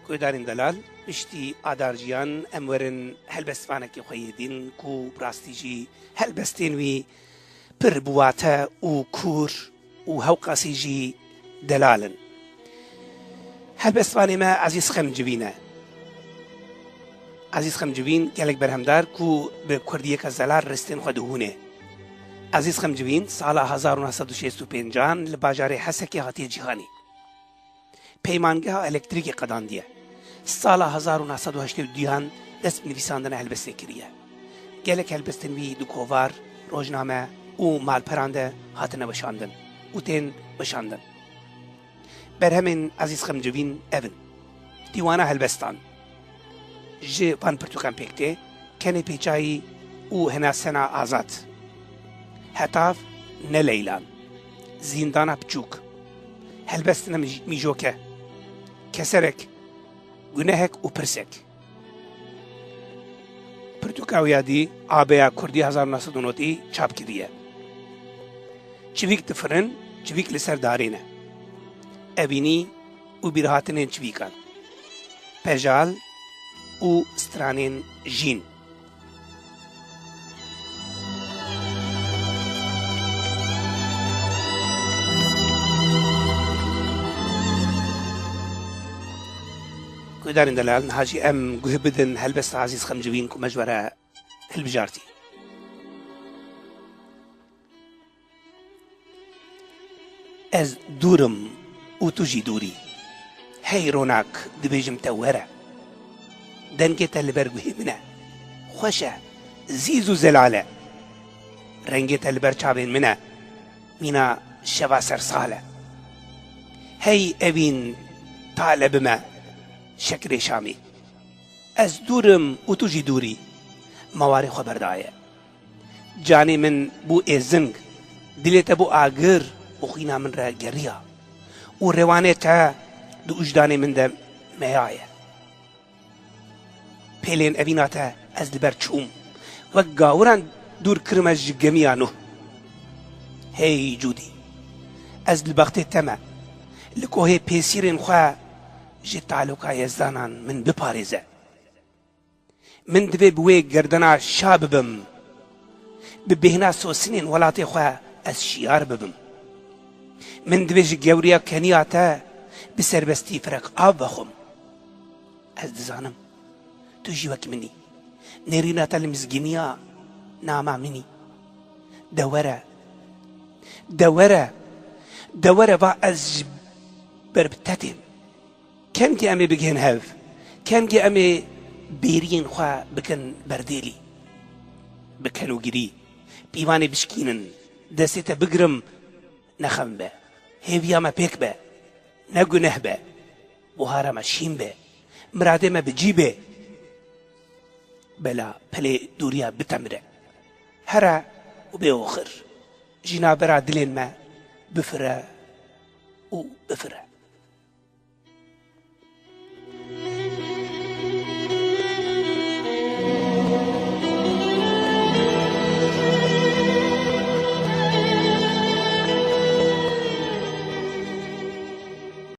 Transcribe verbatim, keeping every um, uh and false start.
Guhdarên delal, piştî Adar Jiyan em werin helbestvanekî xwe yê dîn ku bi rastî jî helbestên wî pir bi wate û kûr û hewqasî jî delal in. Helbestvanê me Ezîz Xemcivîn e. Ezîz Xemcivîn gelek berhemdar ku bi kurdiyeke zelal ristên xwe dihûne. Ezîz Xemcivîn sala hezar û neh sed û şêst û pêncan li bajarê Hesekê hatiye cîhanê. Peymangeha elektrîkê qedandiye. Sala hezar û neh sed û heştê û duyan dest bi nivîsandina helbestê kiriye. Gelek helbestên wî di kovar, rojname û malperan de hatine weşandin û tên weşandin. Berhemên Ezîz Xemcivîn ev in: Dîwana Helbestan, ji van pirtûkan pêk tê: Kenê Pêçayî û Hinasena Azad, Hetav, Ne Leylan, Zîndana Piçûk, Helbestina Mij-, Mîjoke, Keserek, Gunehek û Pirsek. Pirtûka wî ya dî A B ya Kurdî hezar û neh sed û notî çap kiriye. Çivîk difirin, çivîk li ser darê ne. Evînî û bîrhatinên çivîkan. Pejal û stranên jîn. Guhdarên delal, niha jî em guh bidin helbesta Ezîz Xemcivîn ku me ji we re hilbijartî. Ez dûr im û tu jî dûr î. Hey ronak, dibêjim te were. Dengê te li ber guhê min e. Xweş e, zîz û zelal e. Rengê te li ber çavên min e. Mîna şeva sersal e. Hey evîn, tale bi me, şekirê Şamê. Ez dûr im û tu jî dûr î. Me warê xwe berdaye. Canê min bû êzing, dilê te bû agir û xwîna min re geriya. Û rêwanê te di wijdanê min de meyaye. Pêlên evîna te ez li ber çûm. Wek gawiran dûr kirime ji gemiya Nuh. Hey Cûdî, ez li bextê te me. Li kohê pêsîrên xwe ji taloka yezdanan min biparêze. Min divê bi wê gerdena şa bibim. Bi bêhna sosinên welatê xwe ez şiyar bibim. Min divê ji gewriya keniya te bi serbestî firek av vexwim. Ez dizanim, tu jî wek min î. Nêrîna te li mizgîniya nama min î. De were, de were, de were, va ez ji ber bi te têm. Kengî em ê bigihên hev, kengî em ê bêriyên xwe bikin berdêlî. Bi kenûgirî, pîvanê bişkînin, destê te bigirim, nexem be, hêviya me pêk be, ne guneh be, buhara me şîn be, miradê me bi cî bê. Bela pelê dûriya bitemire. Here û bê oxir. Ji navbera dilên me bifire û bifire.